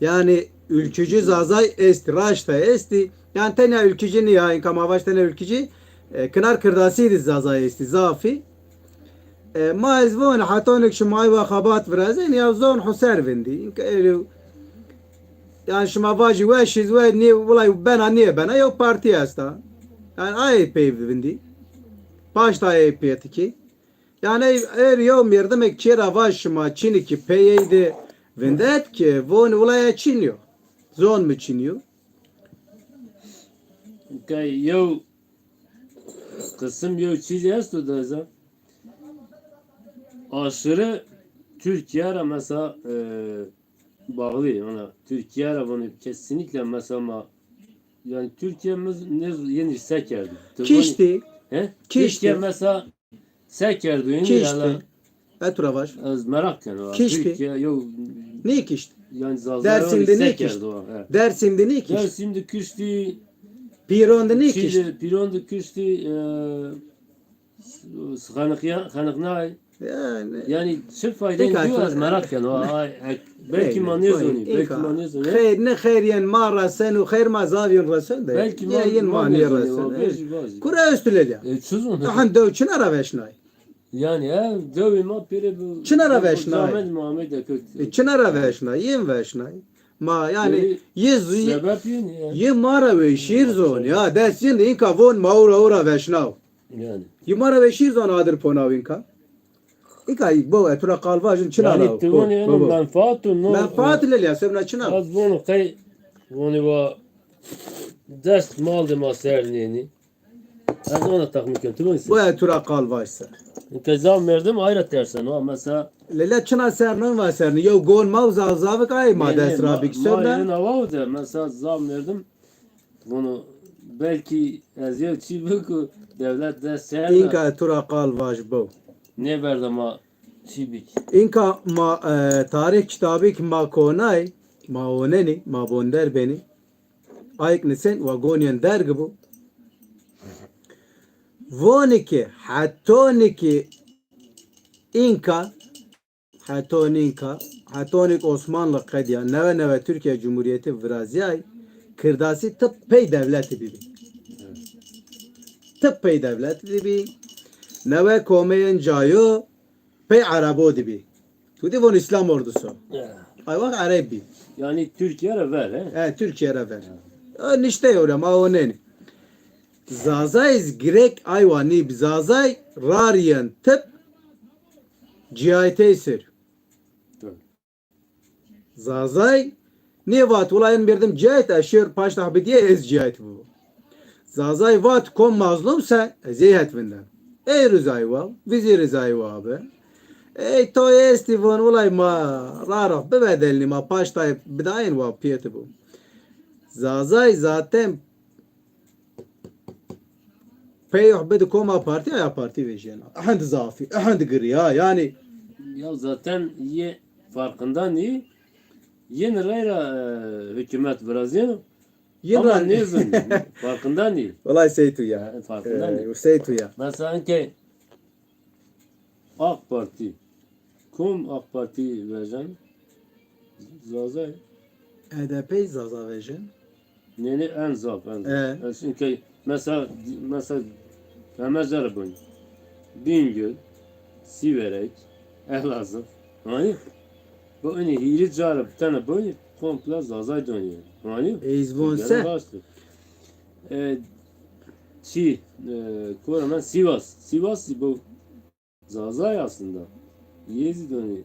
Yani ülkücü Zazay esti. Raşta esti. Yani tenya ülkücü niya. İnka ma vaş tenya ülkücü. E, kinar Kirdasî di Zazay esti. Zafî. E, ma ez von hetonik şima wa xebat virazên ya zon huser vindî. İnka eri Yani şima vajî weşîz we nê wilay bena nê bena yew partî esta. Yani ayê pey vindî. Paşta ayê pêtikî. Yani ey, er yew merdimek çê ra vaj şima çinî ki peyey de vindet ki von wilaya çinî yo. Zon mi çinî yo? Kay yew kısım yew çîzî esto da za. Aşırı Türkiye ra mesela e, bağlı. Yani Türkiye ra bunu kesinlikle mesela ma, yani Türkiye mi ne yeni se kerdi? Kişti. He? Kişti. Türkiye mesela se kerdi yeni Kişti. Yani. Etura vaj. Ez merak yani. Kişti. Türkiye yok. Ne kişti? Yani Zaza Dersim'de ne kişti? Dersim'de ne kişti? Dersim'de kişti. Piron'da ne kişti? Piron'da kişti. E, Xeniqya-, xeniqnay. Yani, yani çi fayda diyor, ez merak ken. Ay, ay, belki ma nêzonî, belki ma nêzonî. Xeyr, ne xeyr yen ma resen û xeyr ma zavîn resen de. Belki ma nêzonî. Kura östüle ya. E, çi zon? Tahan dew çina ra veşnay. Yani, e, dewê ma pêre bu. Çina ra veşnay. Muhammed, Muhammed de kök. E, çina ra veşnay, yin veşnay. Ma yani, ye, sebep yin ya. Ye ma ra ve şîr zon ya. Dest yin de inka von ma ura ura veşnaw. Yani. Yi ma ra ve şîr zon adir ponaw inka. Inka bo e, tu ra qal vajin çina ra. Yani tu von yani menfaat no. Menfaat lel ya, sebna çina. Az bunu kay, bunu va dest mal de ma ser neni. Ez ona tahmin ken, tu von se. Bu e, tu ra qal vaj se. Ke zaf merdim ayra tersen, ha, mesela. Lele çina ser non va ser, yo gon ma u zav zavik ay ma dest ra bik ser ne. Ma yena va de, mesela zaf merdim Bunu belki ez yew çî biku dewlet dest ser da. Inka tu ra qal vaj bo. Nêverda ma çî bik. Inka ma, e, tarîx kitabî ki ma konay, ma onenî, ma bonder benî. Ayk nisen wa gonîyen derg bu. Vonî ki, hetonî ki inka Heto nînka, heto nîk Osmanlı qedîya, newe newe Türkiye Cumhuriyeti virazîyay, Kirdasî ti pey dewletî bibî. Ti pey dewletî bibî. Newe komeyên cayo pey Erebo dibî. Tu dî von İslam ordusu. Ya. Ay wak Ereb bî. Yani Türkiye ra ver, he? He, Türkiye ra ver. Ya. E, nişte yo re, ma o nênî. Zazay iz girek aywa nîb Zazay rarîyen tip cîaytey ser. Tabii. Zazay nêvat wila en merdim cîayt a şêr paştah bidîye ez cîayt bibo. Zazay vat kom mazlum se ez ey het vindem. Ey rizay wa, vizî rizay wa bi. Ey to estî von, wilay ma ra roh bibedelnî, ma paştay bidayên wa piyeti bu. Zazay zaten peyuh bidi koma partî, aya partî vejyena. Ehend zafî, ehend girî ya, yanî. Ya zaten yê farkında nî, yê reyra, e, hükümet virazîyeno. Yê ama ra- nêzon, farkında nî. Wilay sey tu ya. E, farkında nî. E, sey tu ya. Mesela enke AK Partî. Kom AK Partî vejen? Zaza. H D P Zaza vejen. Nê, nê, en zaf, en zaf. E. Ez çünkü mesela, mesela, heme zere bun. Bingöl, Siverek, Elazığ. Hani? Bu, hani, hîrî cara tene bun, komple Zazay dönüyor. Hani? Ey, iz von se? Gerek açtı. E, çi, e, Koraman Sivas. Sivas bu Zazay aslında. Yê zî donî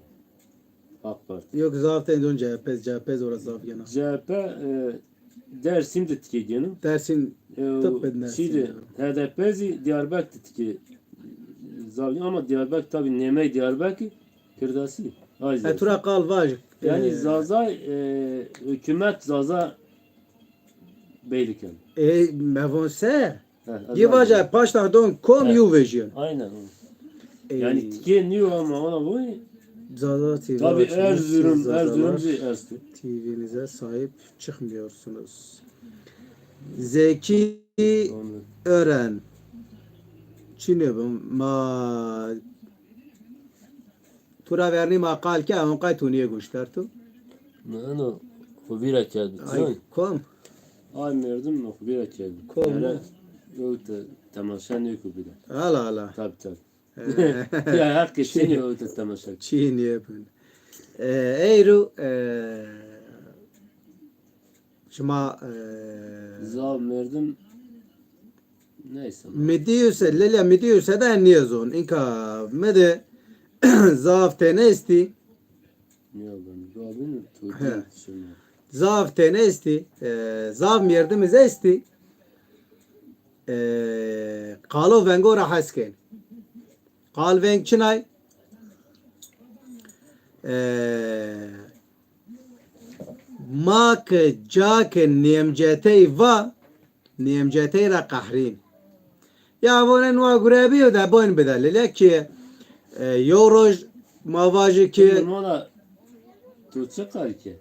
AK Parti. Yok, zaf tên don C H P, C H P zora zaf gena. C H P, e, Dersim de tikê geno. Dersim. E, o tıp bednesi. Şeyde, H D P zî Diyarbakır de tikê zaf geno ama Diyarbakır tabi nemey Diyarbakır Kirdasî. Ay, e, tura qal vaj. Yani, e, Zazay, e, hükümet Zaza beyliken. E, mevon se? He, yê vaja paşta don kom, he, yew vejîyon. Aynen. Ey. Yani tikê nîyo ama ona bu. Zaza T V tabii açın. Erzurum, Zazalar Erzurum zî esto. T V'nize sahip çıkmıyorsunuz. Zeki Ören. Çinê bi ma Tu ra vernî ma qal ke, ewn qay tu nîye goşter tu. Eno xo vîra kerd. Ay, kom? Ay merdim mi xo vîra kerd. Kom? Yere o te temaşa nêko bide. Hala, hala. Tabi, tabi. Ya heq çinî o te temaşa. Çinî yapın. E, eyru, e, Şima, e, zaf merdim neyse. Mi dîyo se, lelya mi dîyo se de nêzon. Înka mi de zaf tene estî. Ya ben, gabin tu. He. Zaf tene estî. E, zaf merdim iz estî. E, qalo vengo ra hes kên. Qal veng çinay? E, Ma ke ca ke nêmcetey va, nêmcetey ra qehrîn. Ya vonen wa gure bîyo de boyn bide. Lele ki, e, yew roj ma vajî ki. Mona, tu çi qal ke?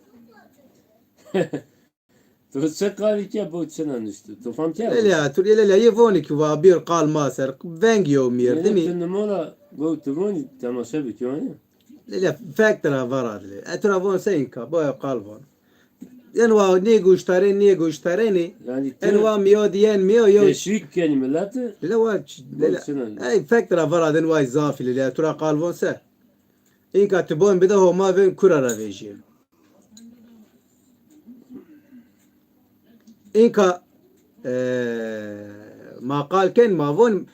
Tu çi qal ke, bo çina nuştu? Tu fam kerd? Lele ya, tu lele ya, yê vonî ki wa bir qal ma ser, veng yew mîyerdimî. Lele, tu nimona, bo tu vonî temaşe bikî, ya? Lele fek tira varad lê. E, tira von se înka, boya qal von. En wa nê goştarên, nê goştarênî. Yani en wa miyo diyen miyo yo. Teşvik kenî mileti. Lele wa ç-, lele. Ey, fek tira varad en wa zafî lele. Tura qal von se. Înka ti bon bide Homa vên kura ra vejî. Înka, e, ma qal ken ma von,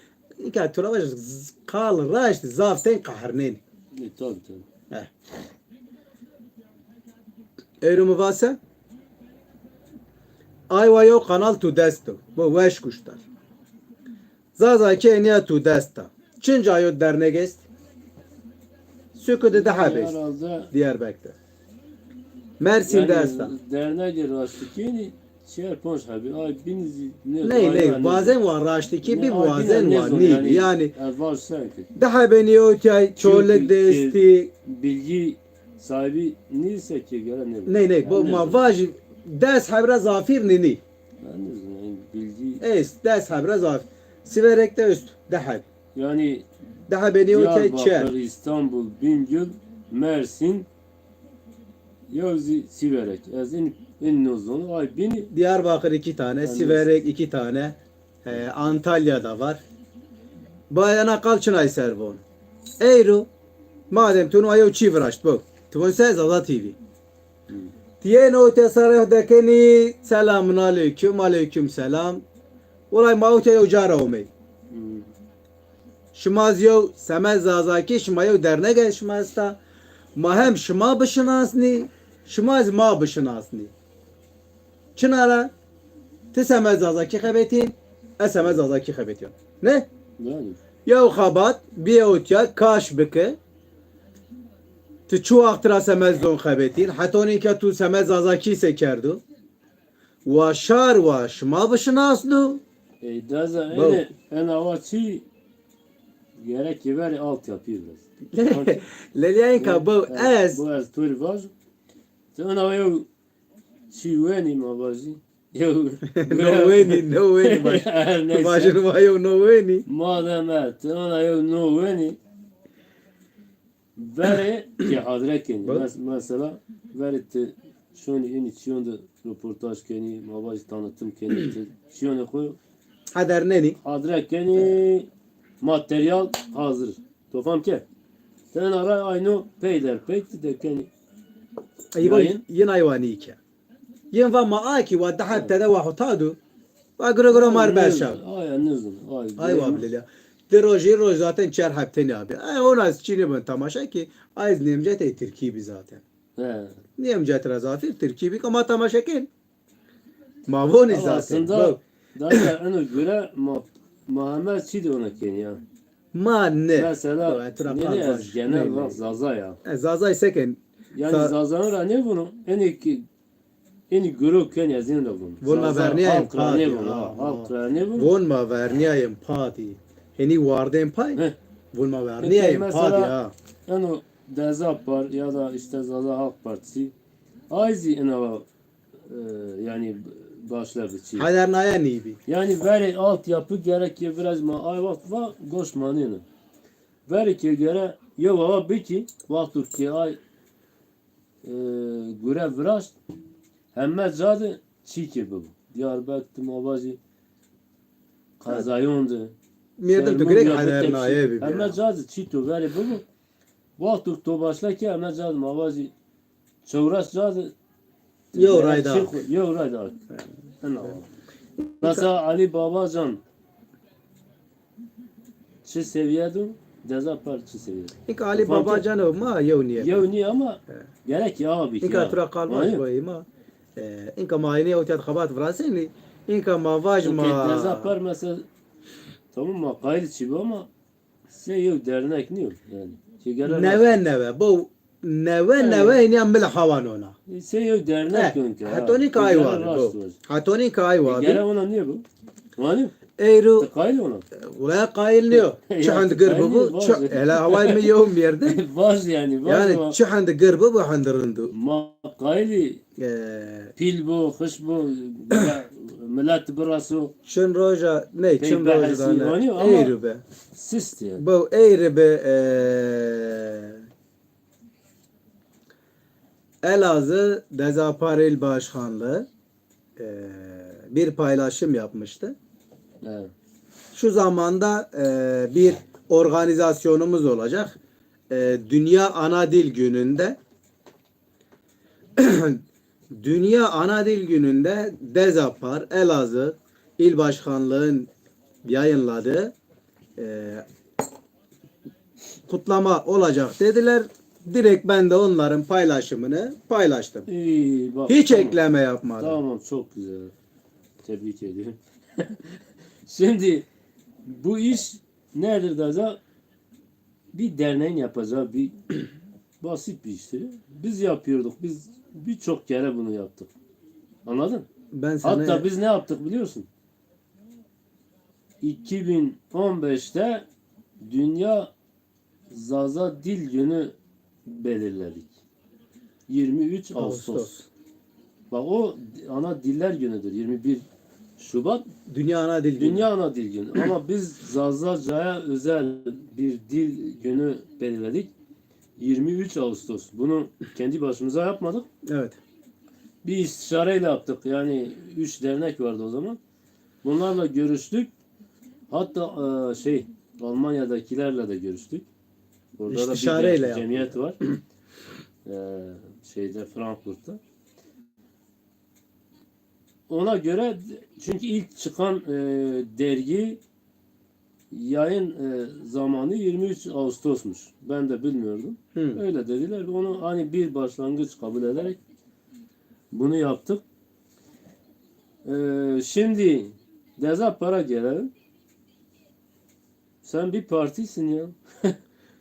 înka tu ra vaj z-, qal raşt zaf tên qehirnên. E, tabii, tabii. He. Êro mi vase? Aywa yew kanal tu dest o. Bu weş kuştar. Zazakî eniya tu dest a. Çinca yo dernek est? Suku de di heb est. Herhalde Diyarbekir de. Mersin de esta. Dernegê raştikînî çer ponc hebî. Ay bînî zî ne. Ney, ney, wazen wa raştikî bî, wazen wa nî. Yani, yani, e, vaj sen ki. Di hebênî yo tiyay Çolîg de estî. Bilgi sahibi nîse ki gere ne. Ney, ney, bo ma vajî des heb ra zafîr nînî. Bilgi. Es, des heb ra zaf. Siverek de est, di heb. Yani di hebênî yo ke çer. Diyarbakır, İstanbul, Bingöl, Mersin, yew zî Siverek. Ez in, in nozon, ay bînî. Diyarbakır iki tane, yani Siverek iki tane. E, Antalya da var. Bayana qal çinay ser von. Eyro, madem tu no ayo çî viraşt, bo. Tu von se Zaza T V. Tiyê no te sareh dekenî, selamun aleyküm, aleyküm selam. Olay ma ute yo cara omey. Şima zî yew Semed Zazakî, şima yew dernek e, şima esta. Ma hem şima bişinasnî, şima zî ma bişinasnî. Çina ra? Ti Semed Zazakî xebetîn, ez Semed Zazakî xebetîyon. Ne? Yani. Yew xebat bîye otiya kaş bike. Ti çi waxt ra semed zon xebetîn? Hetonî ke tu semed zazakî se kerdo? Wa şar wa şima bişinasno? Ey deza, ene, ena wa çi gerek ki verê altyapı biraz. Lelya inka bu ez. Bu ez tu rê vajo. Ti ena yew çi wenî ma vajî. Yew no wenî, no wenî baş. Her neyse. Vajin ma yew no wenî. Madem e, ti ena yew no wenî. Verê ki hadre kenî. Mes- mesela verê ti şonî enî çîyon de roportaj kenî, ma vajî tanıtım kenî, ti çîyonê xo hadernenî. Hadre kenî, materyal hazir. To fam ke? Ti ena ra ayno peyder pey ti de kenî. Ey vay, yayın. Yin aywanî ke. Yin va ma a ki wa di hepte de wa hota du. Wa giro giro mar berşa. Aya nizun. Ay wa bilelya. Di rojî roj zaten çar hepte ne abi. Ay ona çî ne ben tamaşa ki. Ay nemcet ey Tirkî bi zaten. He. Nemcet ra zafir Tirkî bi ama tamaşa ken. Ma vonî zaten. Aslında daha eno göre ma, ma heme çî de ona ken ya. Ma ne. Mesela ne, ne ez genel olarak Zaza ya. E, Zazay seken. Yani Zaza ra ne bunu? En ki Enî guro ken ez yin ra vun. Von ma vernîyayên padî. Halk ra nêvun, ha, halk ra nêvun. Von ma vernîyayên padî. Henî wardên pay. Von ma vernîyayên padî ha. Eno Deza Par ya da işte Zaza Halk Partisi. Ay zî ina, e, yani başladı çi. Hadernaya nîbî. Yani verê altyapı gerek ki biraz ma ay waqt va goş manêne. Verê ki gere yew awa bikî, waqto ki ay e, gure viraşt, heme ca de çîkê bibo. Diyarbekir de ma vajî, qezayon de. Mêrde tu girêk hedernaye bibî. Heme ca de çî to verê bibo. Wexto to başla ke heme ca de ma vajî çewres ca de yew ray da. Yew ray da. Ena. Mesela Ali Babacan çi seviye do? Deza Par çi seviye do? Înka Ali Babacan o ma yew nîye. Yew nîye ama gerek ya abi. Înka tu ra qal vajo ma. E, înka ma aynî ewtiyat xebat virasenî. Înka ma vaj ma. Deza Par mesela tamam ma qayîl çî bi ama sey yew dernek nîyo yani. Newe newe. Bo Newe newe hînîya mil hawan ona. Sey yew dernek yon ke. Hetonî ke ay wa bo. Hetonî ke ay wa. Gere ona nêbo. Wanî? Eyro. Ti qayîl ona? Wela qayîl nîyo. Çi hend gir bibo. Hele haway mi yew mêrde. Vaj yani. Yani çi hend gir bibo hend rind o. Ma qayîlî. Pîl bo, xiş bo, milet biraso. Çin roja, ney, çin roja da ne. Eyro be. Sist yani. Bo eyro be. Elazığ Deza Par İl Başkanlığı, e, bir paylaşım yapmıştı. Evet. Şu zamanda, e, bir organizasyonumuz olacak. E, Dünya Ana Dil Günü'nde Dünya Ana Dil Günü'nde Deza Par Elazığ İl Başkanlığı'nın yayınladığı, e, kutlama olacak dediler. Direkt ben de onların paylaşımını paylaştım. İyi, bak, tamam. Hiç ekleme yapmadım. Tamam, çok güzel. Tebrik ediyorum. Şimdi bu iş nedir Deza? Bir derneğin yapacağı bir basit bir iştir. Biz yapıyorduk. Biz birçok kere bunu yaptık. Anladın? Ben sana... Hatta biz ne yaptık biliyorsun? iki bin on beşte Dünya Zaza Dil Günü belirledik. Yirmi üç Ağustos. Ağustos. Bak o ana diller günüdür. Yirmi bir Şubat. Dünya Ana Dil Günü. Dünya Ana Dil Günü. Ama biz Zazacaya özel bir dil günü belirledik. Yirmi üç Ağustos. Bunu kendi başımıza yapmadık. Evet. Bir istişareyle yaptık. Yani üç dernek vardı o zaman. Bunlarla görüştük. Hatta, e, şey, Almanya'dakilerle de görüştük. Orada da bir cemiyet var. E, şeyde, Frankfurt'ta. Ona göre, çünkü ilk çıkan, e, dergi yayın, e, zamanı yirmi üç Ağustos'muş. Ben de bilmiyordum. Hı. Öyle dediler. Onu hani bir başlangıç kabul ederek bunu yaptık. Ee, şimdi Deza Par'a gelelim. Sen bir partisin ya.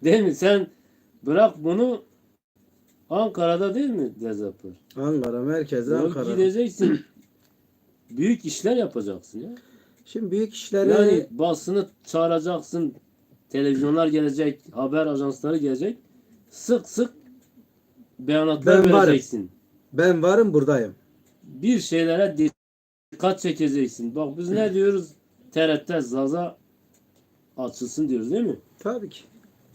Değil mi? Sen bırak bunu, Ankara'da değil mi Dezapar? Ankara merkezi Ya Ankara. Gideceksin. Büyük işler yapacaksın ya. Şimdi büyük işleri Yani basını çağıracaksın. Televizyonlar gelecek, haber ajansları gelecek. Sık sık beyanatlar Ben varım. vereceksin. Ben varım, buradayım. Bir şeylere dikkat çekeceksin. Bak biz ne diyoruz? T R T Zaza açılsın diyoruz değil mi? Tabii ki.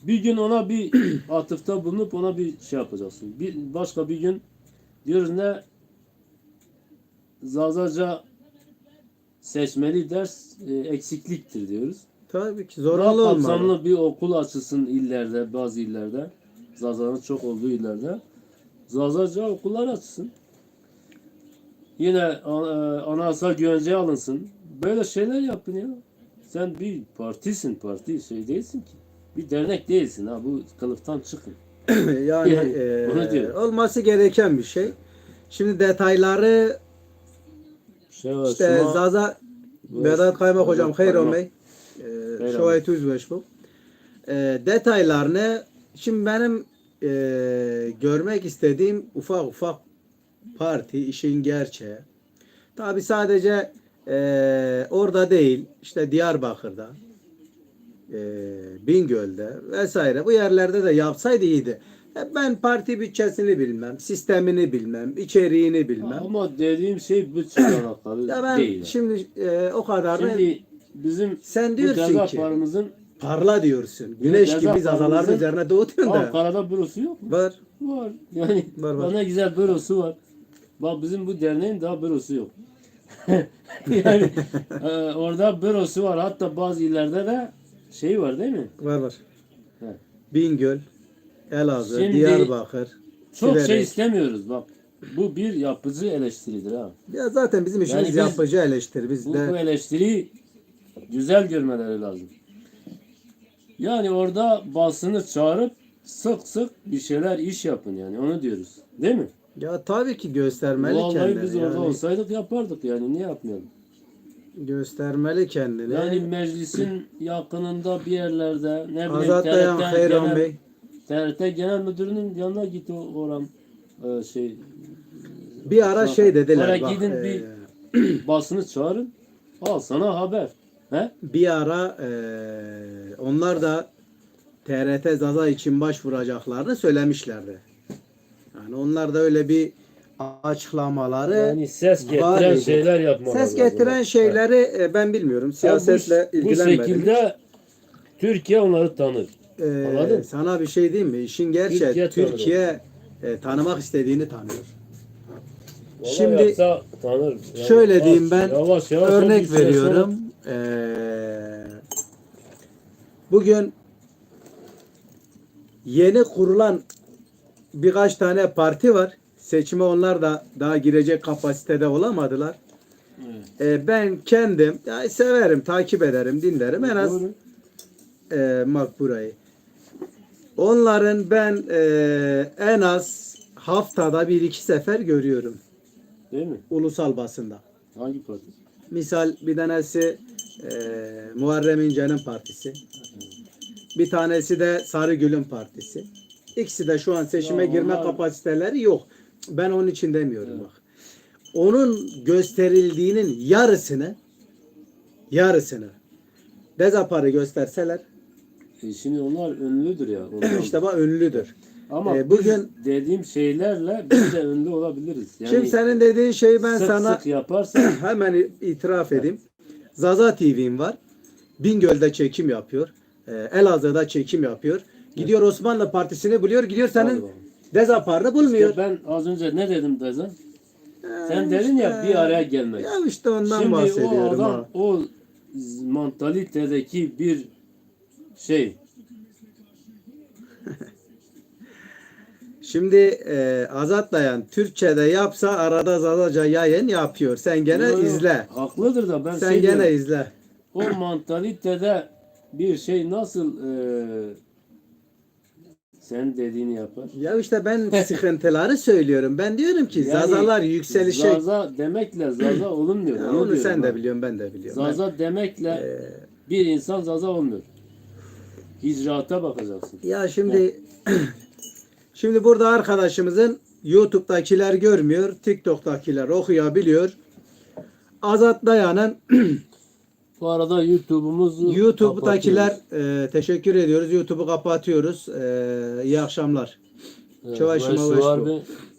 Bir gün ona bir atıfta bulunup ona bir şey yapacaksın. Bir başka bir gün diyoruz ne, Zazaca seçmeli ders e, eksikliktir diyoruz. Tabii ki, Daha zorunlu olmalı. Kapsamlı bir okul açılsın illerde, bazı illerde. Zaza'nın çok olduğu illerde. Zazaca okullar açılsın. Yine a- e, anayasal güvenceye alınsın. Böyle şeyler yapın ya. Sen bir partisin, parti şey değilsin ki. Bir dernek değilsin ha. Bu kılıftan çıkın. Yani Yani, e, onu diyorum. Olması gereken bir şey. Şimdi detayları Şey var, işte şuna- Zaza bu- Vedat Kaymak Vedat hocam, xeyr Kaymak. omey. E, Xeyr şowa tu zî weş bo. E, detaylarını şimdi benim e, görmek istediğim ufak ufak parti işin gerçeği. Tabi sadece e, orada değil, işte Diyarbakır'da, e, Bingöl'de vesaire bu yerlerde de yapsaydı iyiydi. E, ben parti bütçesini bilmem, sistemini bilmem, içeriğini bilmem. Ama dediğim şey bütçeyle alakalı Ya ben değil. Şimdi e, o kadarını Şimdi bizim Sen bu diyorsun Deza ki- Parımızın Parla diyorsun. Güneş Deza gibi Zazaların Parımızın üzerine doğuyorsun da. Ankara'da bürosu yok mu? Var. Var. Yani Var, var. bana güzel bürosu var. Bak bizim bu derneğin daha bürosu yok. Yani e, orada bürosu var. Hatta bazı illerde de şey var değil mi? Var, var. He. Bingöl, Elazığ, Şimdi Diyarbakır, Çok Siverek. Şey istemiyoruz bak. Bu bir yapıcı eleştiridir ha. Ya zaten bizim işimiz Yani biz- yapıcı eleştiri. Biz Bu, de bu eleştiriyi güzel görmeleri lazım. Yani orada basını çağırıp sık sık bir şeyler iş yapın yani onu diyoruz. Değil mi? Ya tabii ki göstermeli Vallahi kendini. biz orada Yani olsaydık yapardık yani niye yapmayalım? Göstermeli kendini. Yani meclisin yakınında bir yerlerde ne bileyim Azat Dayan, T R T Xeyran genel, Bey. T R T Genel Müdürü'nün yanına git o oran e, şey Bir ara şey dediler. Oraya Bak, gidin e, bir basını çağırın. Al sana haber. He? Bir ara e, onlar da T R T Zaza için başvuracaklarını söylemişlerdi. Yani onlar da öyle bir açıklamaları Yani ses var getiren idi. Şeyler yapmaları Ses lazım. getiren şeyleri e, ben bilmiyorum. Ya bu- Siyasetle bu, ilgilenmedim. Şekilde Türkiye onları tanır. Ee, Anladın? Sana bir şey diyeyim mi? İşin gerçeği Türkiye Türkiye, tanır. e, tanımak istediğini tanıyor. Vallahi Şimdi yapsa tanır. Yani şöyle yavaş- diyeyim ben, yavaş yavaş o örnek bir süre sonra- veriyorum. Ee, bugün yeni kurulan birkaç tane parti var. Seçime onlar da daha girecek kapasitede olamadılar. Evet. E, ben kendim ya severim, takip ederim, dinlerim. En az Doğru. e, Makbura'yı. Onların ben e, en az haftada bir iki sefer görüyorum Değil mi? ulusal basında. Hangi parti? Misal bir tanesi e, Muharrem İnce'nin partisi. Bir tanesi de Sarıgül'ün partisi. İkisi de şu an seçime Ya girme onlar- kapasiteleri yok. Ben onun için demiyorum Evet. Bak. Onun gösterildiğinin yarısını yarısını Dezapar'ı gösterseler E şimdi onlar ünlüdür ya. Ondan. İşte bak ünlüdür. Ama e, biz bugün- dediğim şeylerle biz de ünlü olabiliriz. Yani Şimdi senin dediğin şeyi ben sık sana sık yaparsak hemen itiraf edeyim. Zaza T V'm var. Bingöl'de çekim yapıyor. E, Elazığ'da çekim yapıyor. Gidiyor Osmanlı Partisi'ni buluyor. Gidiyor Hadi senin bakalım. Dezapar'ını bulmuyor. İşte ben az önce ne dedim Deza? Ha, Sen dedin ya işte. Bir araya gelmek. Ya işte ondan Şimdi o bahsediyorum adam ha. O z- mantalitedeki bir şey. Şimdi e, Azat Dayan Türkçe'de yapsa arada Zazaca yayın yapıyor. Sen gene Yo, yo, izle. Haklıdır da ben Sen şey gene diyorum, izle. O mantalitede bir şey nasıl e, senin dediğini yapar? Ya işte ben sıkıntıları söylüyorum. Ben diyorum ki Yani Zazalar yükselişe... Zaza demekle Zaza olunmuyor. Ya onu onu diyorum sen ha. De biliyorsun, ben de biliyorum. Zaza Ben- demekle Ee, bir insan Zaza olmuyor. İcraata bakacaksın. Ya şimdi Şimdi burada arkadaşımızın YouTube'dakiler görmüyor, TikTok'takiler okuyabiliyor. Azat Dayan'ın Bu arada YouTube'umuzu YouTube'dakiler kapatıyoruz. E, teşekkür ediyoruz. YouTube'u kapatıyoruz. E, iyi akşamlar. Evet, Çewaşima weş weş var bu. Bir.